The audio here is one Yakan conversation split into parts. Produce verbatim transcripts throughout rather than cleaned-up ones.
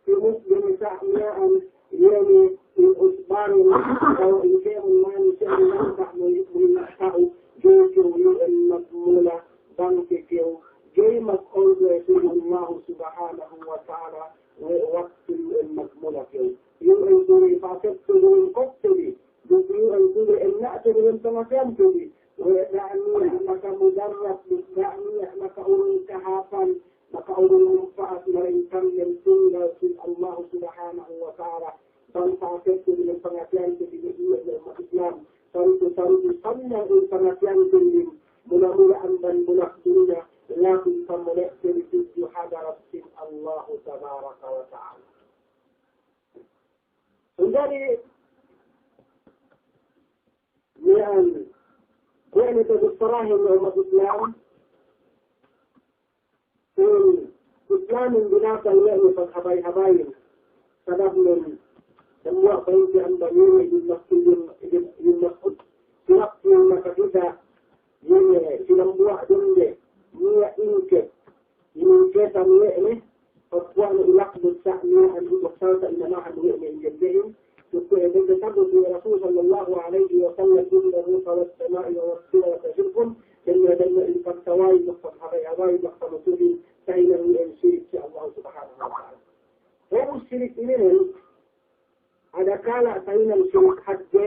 Timuk dini sa' miya'an, iye ne in usbarun, atawa in kēmon manusiya' in manta' mu-, mu'min ta'u, ga'i kew iyan magmula, bang ke kew ga'i mag-order si Allahu Subhanahu wa Ta'ala, we' waktu iyan magmula kew. Iyan tuwi pasek tuwi koktili, duk iyan tuwi enna'te dengan pangasiyan tuwi, we' da'a niya' makamudarat, duk da'a niya' maka'urung kahāpan, maka'urung manpa'at, malaingkan dem tunggal sin Allahu Subhanahu wa Ta'ala. Bang pa'asek ku diyalem pangasiyan ku diyalem ummat Islam, tantu-tantu sanyang in pangasiyan ku diyalem, mula-mula amban bulak dunya, labi pamole' ku diyalem tudju hadarat sin Allahu Tabaraka wa Ta'ala. Jadi, miya'an, kuwe' ne tabissarahin ummat Islam, in Islamin binasal we' ne paghabay-habayin. Sabab nen, dambuwa' pa'inte amban iye ne Ibn Mas-, Ibn, Ibn, Ibn Mas'ud, si waktu iye nakakita', iye ne sinambuwa' dende, niya' ingket, ingketan we' ne, pagkuwa' ne ilakbut sa' niya' an ibuk salta' inamahan we' ne ingket dehin, Duk kuwe' dende sabut we' Rasul sallallahu alayhi wasallam, إن الرقى والتمائم والصور شرك, dende-dende in pagtawali duk paghabay-habay duk pagpanutuhin, tahinang iyan sirik si Allah Subhanahu wa Ta'ala. Ubus sirik inin, adakala' tahinang sirik hadje,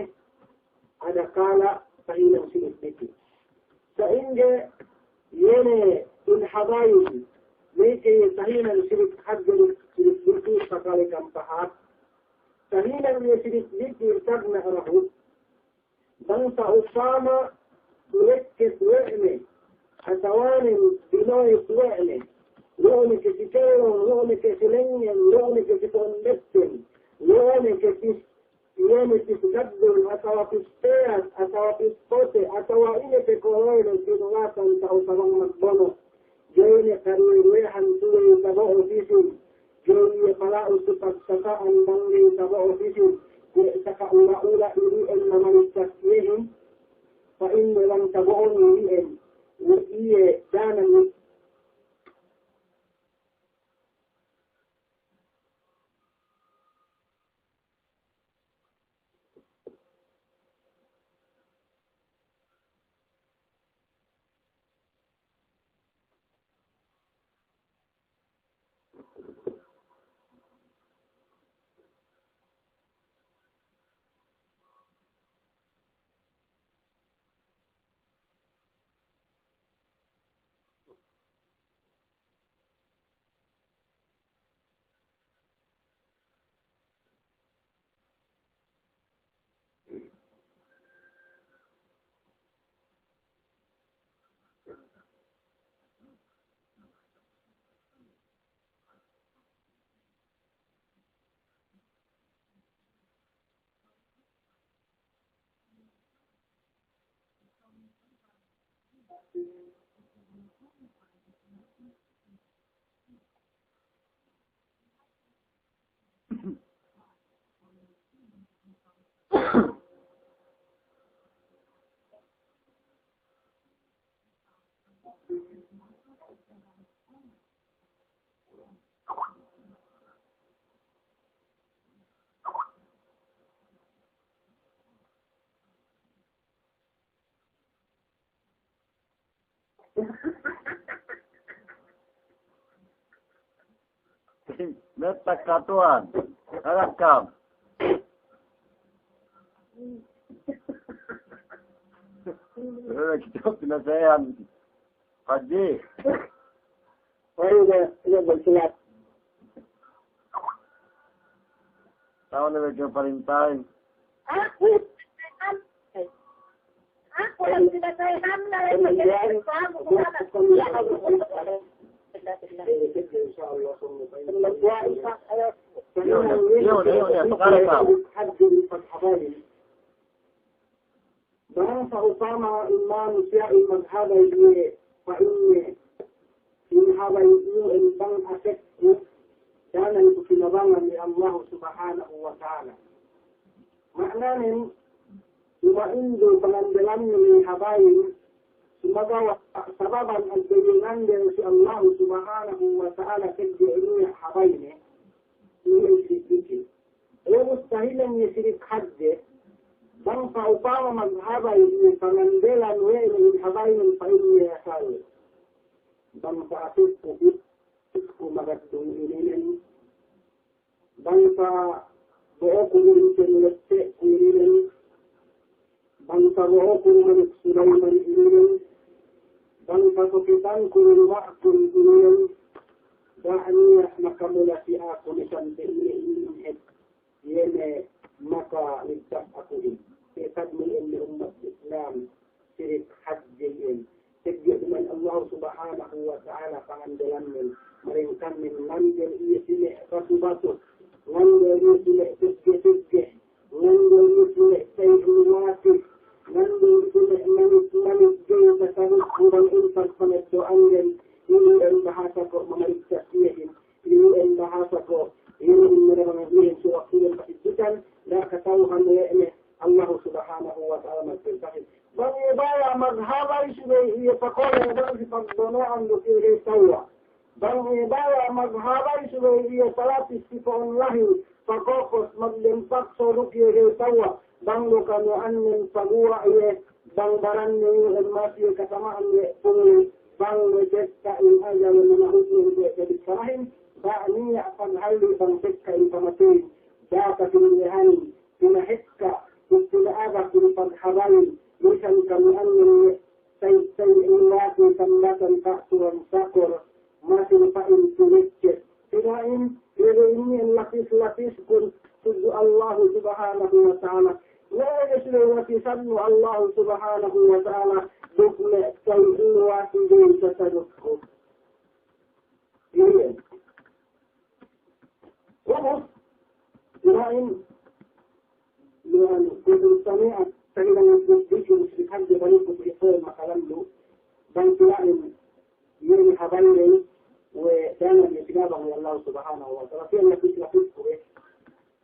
adakala' tahinang sirik diki'. Sa'ingge iye ne in habayin, meke iye tahinang sirik hadje, sirik diki', pakale kam pahāp. Tahinang iye sirik diki' tagna' dahu'. Bang sa'upama tulekket we' ne, atawanen bino'et we' ne, lu'u ne ke si kellong, lu'u ne ke si lengngen, lu'u ne ke si po'on betten, lu'u ne ke si iye ne pis gaddung, atawa pis peyat, atawa pis pote', atawa ine pe kolo'ene pinungatan ta'u tabang magbono'. Ga'i ne karuwe-ruwehan tuwe tabo'o pisin. Ga'i iye pala'u si pagsasa'an bang ga'i tabo'o pisin. Kuwe' saka ula-ula ili'en mamalikkas iyehin. Pa'inne bang tabo'on ili'en. Iye danan Metak katuan. Anak kam. Eh, kita pinasayan. Haji. Tahu na bang parintahin. Aku, aku lang pinatay ham na lang. Yun, yun, yun, yun. Pakala ka. Bang sa'upama in manusiya'in maghabay iye, pa'inne, in habay iyu in bang asekku, danan ku kinabangan ni Allah Subhanahu wa Ta'ala. Ma'nanen, duma'in du pangandelanne in habayin, sumagawa' sababan agdayingandel si Allah Subhanahu wa Ta'ala pegge' niya' habayne, iye sirik hadje, bang sa'upama maghabay iye pangandelan we' ne in habaynen pa'in iye asal. Bang sa'asukku itku magattung ininen, bang sabo'oku inten lette'ku ininen, bang sabo'oku manik Sulaiman ininen, bang sasokitanku luma'kun ininen, ga' niya' makamula si aku ne sante ine inin hep. Iye ne makaligtas aku in. Tekad me' inin ummat Islam, sirik hadje iyan. Pegge' duma'in Allah Subhanahu wa Ta'ala pangandelannen, malingkannen ngandel iye si me' batu-batu, ngandel iye si me' tegge-tegge, ngandel iye si me' ta'i luwati, ngandel iye si me' manit-manit ga'i tasabut bang intan pangaddo'anden, iye in bahasa ko' mamaligtas iyehin. Iye in bahasa ko', iye in manamangan iye in si waktu in pasiddikan, da'a kata'uhan we' ne Allahu Subhanahu wa Ta'ala magpintahin. Bang iye baya' maghabay subey iye pakole bang si pagbono'an duk iye ga'i tewwa'. Bang iye baya' maghabay subey iye palapis si po'on lahi, pakokos, magdempak so duk iye ga'i tewwa'. Bang du kanu'annen paguwa' iye, bang baranne iye in masi iye katama'an we' pungli, bang we' tekka in ajal we' manahut iye we' kadikarahin, ga' niya' paghalli' bang tekka in pamateyin, da'a katindihanin, pinahekka, pina'abak in paghabayin, misan kanu'annen we' ta'i-ta'i in wati sambatan ta'tuwan sakor, masin pa'in tulecce. Pina'in, iye inin lapis-lapiskun tudju Allahu Subhanahu wa Ta'ala. Iye inin lapisannu Allahu Subhanahu wa Ta'ala, duk me' ta'i in wati ga'i tasabutku. Iye. Ubus, pina'in, Iyan, kuntu sami'an, tahinang duk dikil si hadje baliku si iyan makalandu, bang pina'in, iyan habaynen, we' dangan iye tinabang we' Allah Subhanahu wa Ta'ala, iyan lapis-lapisku we'.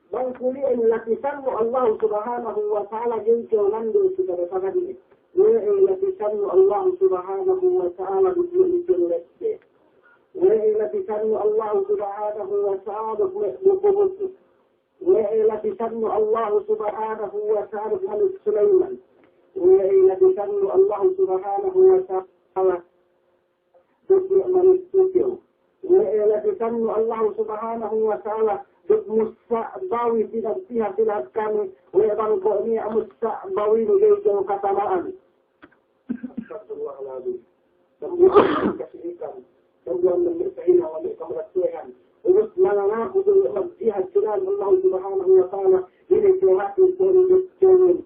Bang kuli'in lapisannu Allah Subhanahu wa Ta'ala ga'i kew landu si kada-kada diye. We'ey lapisannu Allah Subhanahu wa Ta'ala duk me' ikin lette. We'ey lapisannu Allah Subhanahu wa Ta'ala duk me' buku-buku. We'ey lapisannu Allahu Subhanahu wa Ta'ala duk manus Sulaiman. We'ey lapisannu Allahu Subhanahu wa Ta'ala duk manus Tukew. We'ey lapisannu Allahu Subhanahu wa Ta'ala duk mussa' bawi pinagpiha si lahat kami. We' bang ko' niya' mussa' bawi ne ga'i kew katama'an. Astagfirullahalazim. Dambuwa' kasirikan, dambuwa' me' kahinang, me' kamalattehan. Ubus mangangaku du magjihad si lān Allah Subhanahu wa Ta'ala, ine kew hāti pun duk kew.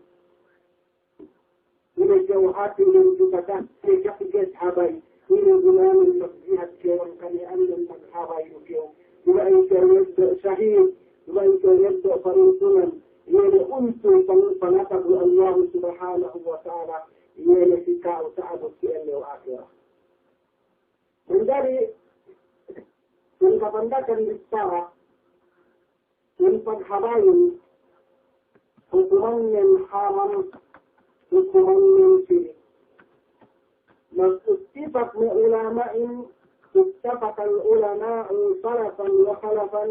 Ine kew hāti duk kew katan, ine kew habay, ine gunanen magjihad kew, kami annen maghabay du kew. Duma'in kew yeddo' sahid, duma'in kew yeddo' paruntungan, iye ne untung pang-, pangatag we' Allah Subhanahu wa Ta'ala. Iye ne si ka'u ta'abut si ellew ahirat. Manjari, in kapandakan bichara, in paghabayin, hukumannen haram, hukumannen sirik. Mas ittifaq me' ulama'in, اتفق العلماء سلفا وخلفا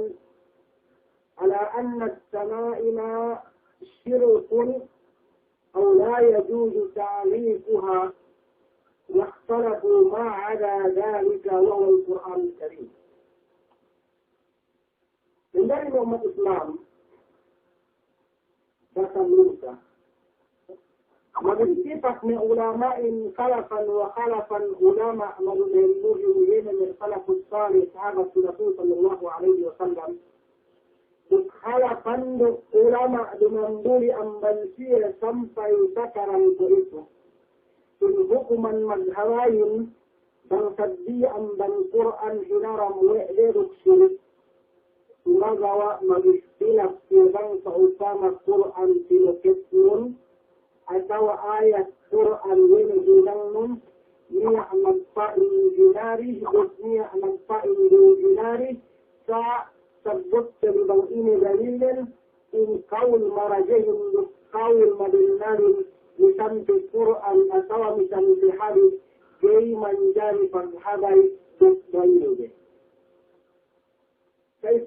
على أن التمائم شرك أو لا يجوز تعليقها، واختلفوا ما عدا ذلك وهو القرآن الكريم. Manjari me' ummat Islam, basa Indonesia, magittifaq me' ulama'in salafan wa khalafan, ulama' malu'in luhin, iye ne me' salafus salih, sahabat Rasul sallallahu alaihi wasallam, duk khalafan duk ulama' dumambuli amban siye sampay sakaran kuwe'itu. In hukuman maghabayin bang saddi amban Kur'an hinaram we' de duk sirik. Sumagawa' magihtilaf siye bang sa'upama Kur'an tinuketnun atawa ayat Kur'an iye ne hinangnun, niya' magpa'in dinari duk niya' magpa'in duwe dinari, sa' sabbut te bi bang ine dalilnen, in kawul marajehin duk kawul mabennalin, misan pe Kur'an atawa misan pe hadis, ga'i manjari paghabay duk dalil de. Sa'